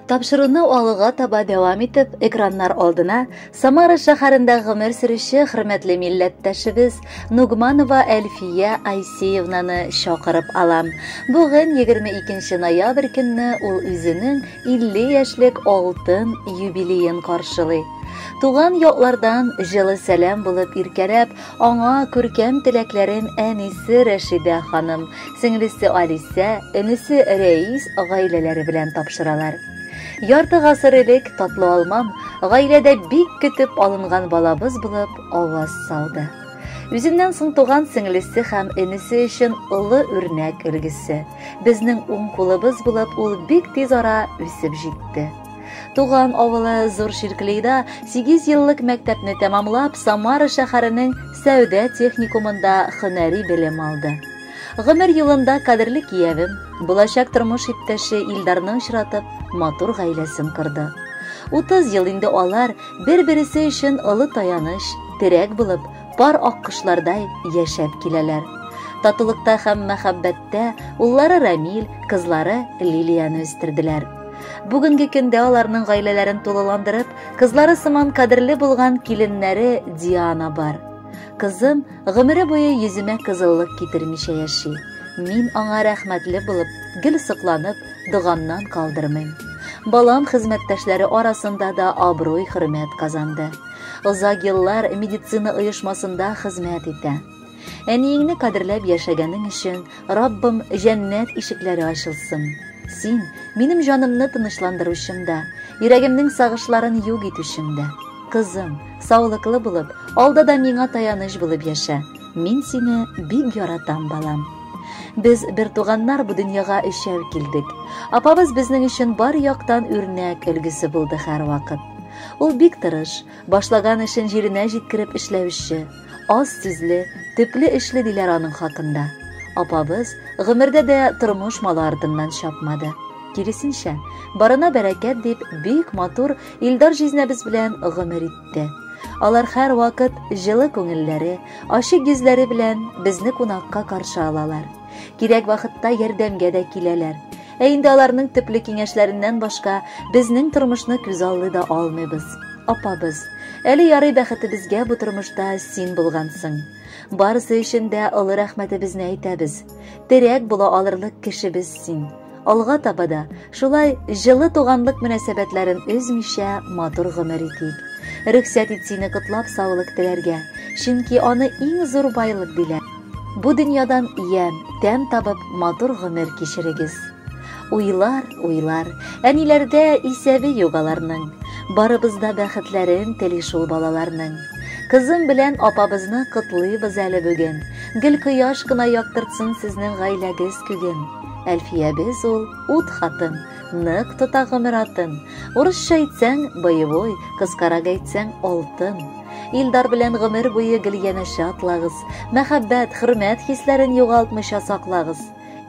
Тапшыруны алга таба дәвам итеп, экраннар алдына Самара шәһәрендә гомер сөрүче хөрмәтле милләттәшебез Нугманова Әлфия Айсеевнаны чакырып алам. Бүген 22 ноябрь көнне ул үзенең 50 яшьлек алтын юбилеен каршылый. Туган яклардан җылы сәлам булып иркәләп, аңа күркәм теләкләрен әнисе Рәшидә ханым, сеңлесе Алисә, энесе Рәис гаиләләре белән тапшыралар. Ярты гасыр элек татлы алмам гаиләдә бик көтеп алынган балабыз булып аваз салды. Үзеннән соң туган сеңлесе һәм энесе өчен олы үрнәк өлгесе. Безнең уң кулыбыз булып ул бик тиз ара үсеп җитте. Туган авылы Зур Ширклейда 8 еллык мәктәпне тәмамлап, Самара шәһәренең сәүдә техникумында һөнәри белем алды. Гомер юлында кадерле киявем, булачак тормыш иптәше Илдарны очратып, матур гаиләсен корды. 30 ел инде алар бер-бересе өчен олы таяныч, терәк булып, пар аккошлардай яшәп киләләр. Татулыкта һәм мәхәббәттә уллары Рамил, кызлары Лилияне үстерделәр. Бүгенге көндә аларның гаиләләрен тулыландырып, кызлары сыман кадерле булган киленнәре Диана бар. Кызым гомере буе йөземә кызыллык китермичә яши. Мин аңа рәхмәтле булып, гел сокланып, догамнан калдырмыйм. Балам хезмәттәшләре арасында да абруй хөрмәт казанды. Озак еллар медицина оешмасында хезмәт итә. Әниеңне кадерләп яшәгәнең өчен Раббым җәннәт ишекләре ачылсын. Син минем җанымны тынычландыручым да, йөрәгемнең сагышларын юк итүчем дә. Кызым, саулыклы булып, алда да миңа таяныч булып яшә. Мин сине бик яратам, балам. Без бер туганнар бу дөньяга өчәү килдек. Апабыз безнең өчен бар яктан үрнәк өлгесе булды һәрвакыт. Ул бик тырыш, башлаган эшен җиренә җиткереп эшләүче, аз сүзле, төпле эшле диләр аның хакында. Апабыз гомердә дә тормыш малы артыннан чапмады. Киресенчә, барына бәрәкәт дип, бик матур Илдар җизнәбез белән гомер итте. Алар һәрвакыт җылы күңелләре, ачык йөзләре белән безне кунакка каршы алалар. Кирәк вакытта ярдәмгә дә киләләр. Ә инде аларның төпле киңәшләреннән башка безнең тормышны күзаллый да алмыйбыз. Апабыз, әле ярый бәхетебезгә бу тормышта син булгансың. Барысы өчен дә олы рәхмәтебезне әйтәбез. Терәк була алырлык кешебез син. Алга таба да шулай җылы туганлык мөнәсәбәтләрен өзмичә матур гомер итик. Рөхсәт ит сине котлап саулык теләргә, чөнки аны иң зур байлык диләр. Бу дөньядан ямь, тәм табып матур гомер кичерегез. Уйлар, уйлар, әниләрдә исәбе юк аларның. Барыбыз да бәхетләрен тели шул балаларның. Кызым белән апабызны котлыйбыз әле бүген. Гел кояш кына яктыртсын сезнең гаиләгез күген. Әлфиябез ул ут хатын, нык тота гомер атын. Урысча әйтсәң, боевой, кыскарак әйтсәң, алтын. Илдар белән гомер буе гел янәшә атлагыз. Мәхәббәт, хөрмәт хисләрен югалтмыйча саклагыз.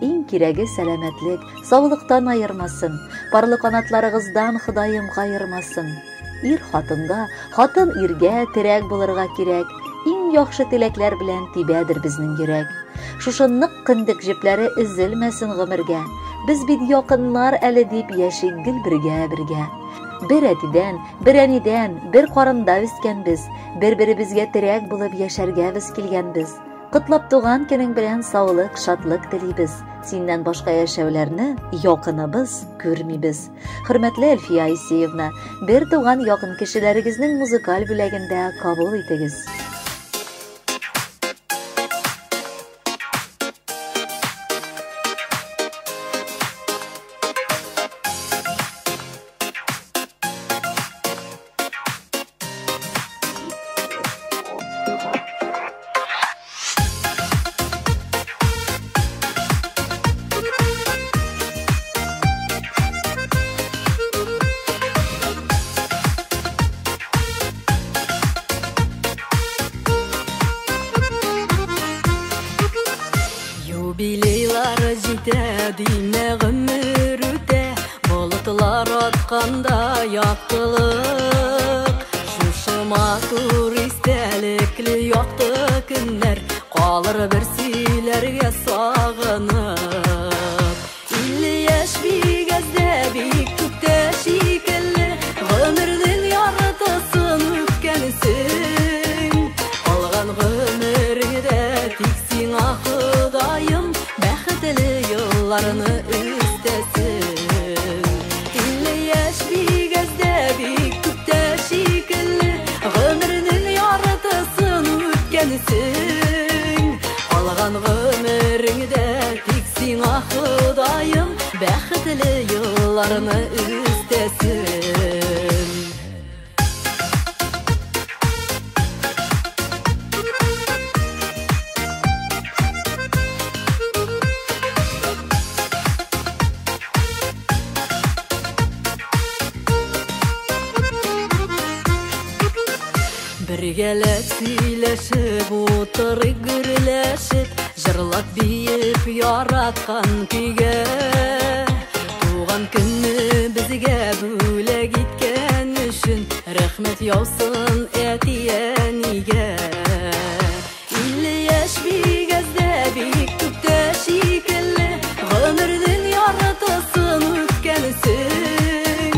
Иң кирәге сәламәтлек, саулыктан аермасын. Парлы канатларыгыздан Ходаем каермасын. Ир хатынга, хатын иргә терәк булырга кирәк. Иң яхшы теләкләр белән тибәдер безнең йөрәк. Шушы нык кендек җепләре өзелмәсен гомергә. Без бит якыннар әле дип яшик гел бергә-бергә. Бер әтидән, бер әнидән, бер карында үскәнбез. Бер-беребезгә терәк булып яшәргә без килгәнбез. Котлап туган көнең белән саулык, шатлык телибез. Синнән башка яшәүләрне якыныбыз күрмибез. Хөрмәтле Әлфия Айсеевна, бер туган якын кешеләрегезнең музыкаль бүләген дә кабул итегез. Юбилейлар җитә, димә гомер үтә, болытлар атканда яктылык. Шушы матур истәлекле якты көннәр калыр бер сөйләргә сагынып. 50 яшь бик әз дә, бик күп тә. елларны өстәсен. 50 яшь бик әз дә, бик күп тә шикелле, гомернең яртысын үткәнсең. Калган гомереңдә тик сиңа Ходаем бәхетле елларны өстәсен. Бергәләп сөйләшеп, утырып гөрләшеп, җырлап биеп яраткан көйгә. Туган көнне безгә бүләк иткән өчен рәхмәт яусын әти-әнигә. 50 яшь бик әз дә, бик күп тә шикелле, гомернең яртысын үткәнсең.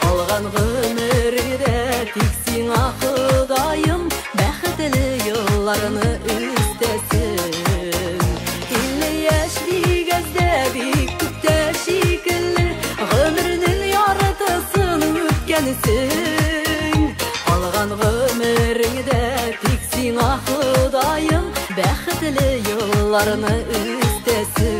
Калган гомереңдә тик сиңа Ходаем бәхетле елларны өстәсен. 50 яшь бик әз дә, бик күп тә шикелле, гомернең яртысын үткәнсең. Калган гомереңдә тик сиңа Ходаем бәхетле елларны өстәсен.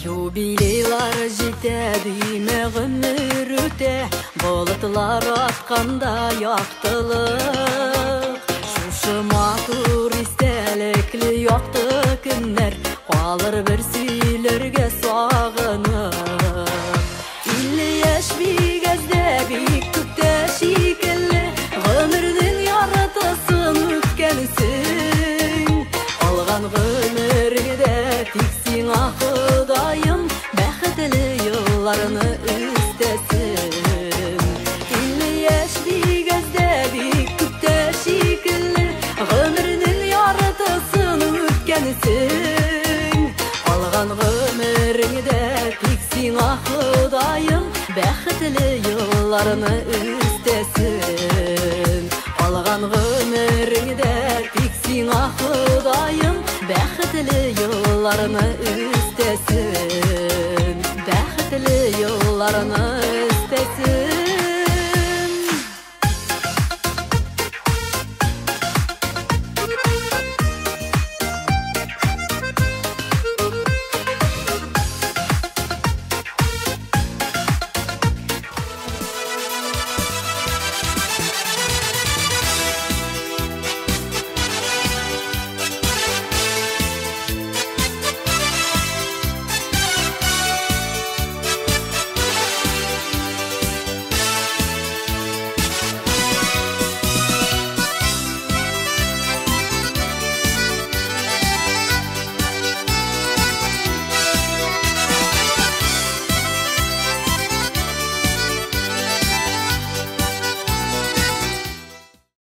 Юбилейлар җитә, димә гомер үтә, болытлар атканда яктылык. Шушы матур истәлекле якты көннәр калыр бер сөйләргә сагынып. 50 яшь бик әз дә, бик күп тә шикелле, гомернең яртысын үткәнсең. Калган гомереңдә тик сиңа Ходаем бәхетле елларны өстәсен. 50 яшь бик әз дә, бик күп тә шикелле, гомернең яртысын үткәнсең. Калган гомереңдә тик сиңа Ходаем бәхетле елларны өстәсен. Калган гомереңдә тик сиңа Ходаем бәхетле елларны өстәсен. Бәхетле елларны өстәсен.